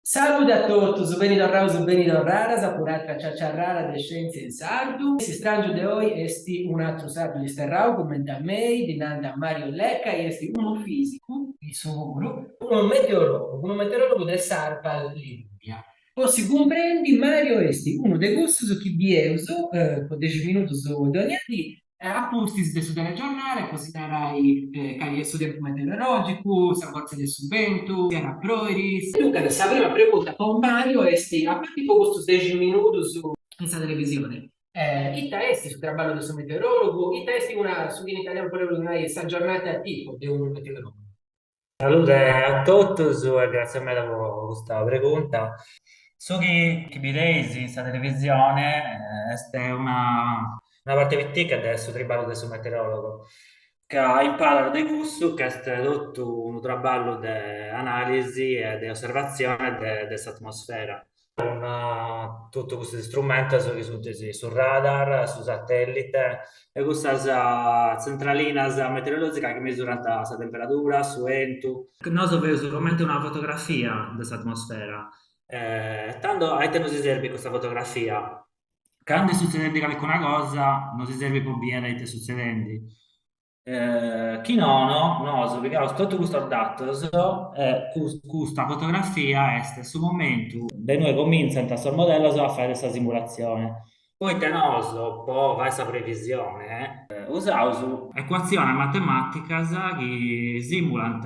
Salude a totus, beni torraus beni torradas po un'atra ciaciarrada de scientzia in sardu. S'istrangiu de oi est un'atru sardu disterrau cumenti a mei, ddi nant Mario Lecca i est unu fisicu, issu puru, unu meteorologu, unu meteorologu de s'Arval Liguria. Po si cumprendi, Mario est unu de cussus chi bieus po dexi minutus dònnia dì, A pustis de su telegiornale po si narai cali est su tempus meteorològicu, sa fortza de su bentu, si at a pròiri. Duncas sa prima pregunta po Mario est, a parti po custus dexi minudus in sa televisioni, ita est su traballu de su meteoròlogu, ita est una, su chi in italianu podeus nai sa giornata tipo de unu meteoròlogu? Salude a totus e gràtzias meda po custa pregunta. Su chi bideis in sa televisione est una una parte pitica de su triballu de su meteoròlogu, ca in palas de cussu nc'est totu unu traballu de analisi e de osservatzione de de s'atmosfera. Cun totu custos istrumentos chi sunt su radar, su satellite e cussas tzentralinas meteorològicas chi mesurant sa temperadura, su 'entu. Nosu feus comente una fotografia de s'atmosfera. E tando a ite nosi serbit custa fotografia? Candu est sutzedendi calincuna cosa nosi serbit po biere ite est sutzedendi. Chi nono, nosu pigaus totu custos datos e custa fotografia est su momentu de inue comintzant sos modellos a fàere sa simulatzione. Poita nosu po fai sa previsione usaus ecuatziones matematicas chi simulant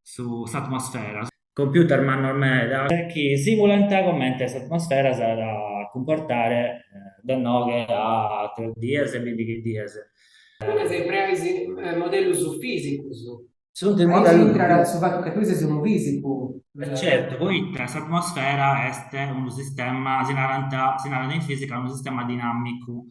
su s'atmosfera. Computer mannos meda chi simulant comente s'atmosfera s'at a cumportare de inoghe a tres dies e bindighi dies. Duncas impreais modellus fisicus. Sunt modellos. Intrat su fatu ca tui ses unu fisicu. Certu, poita s'atmosfera est unu sistema, si narant si narat in fisica unu sistema dinamicu.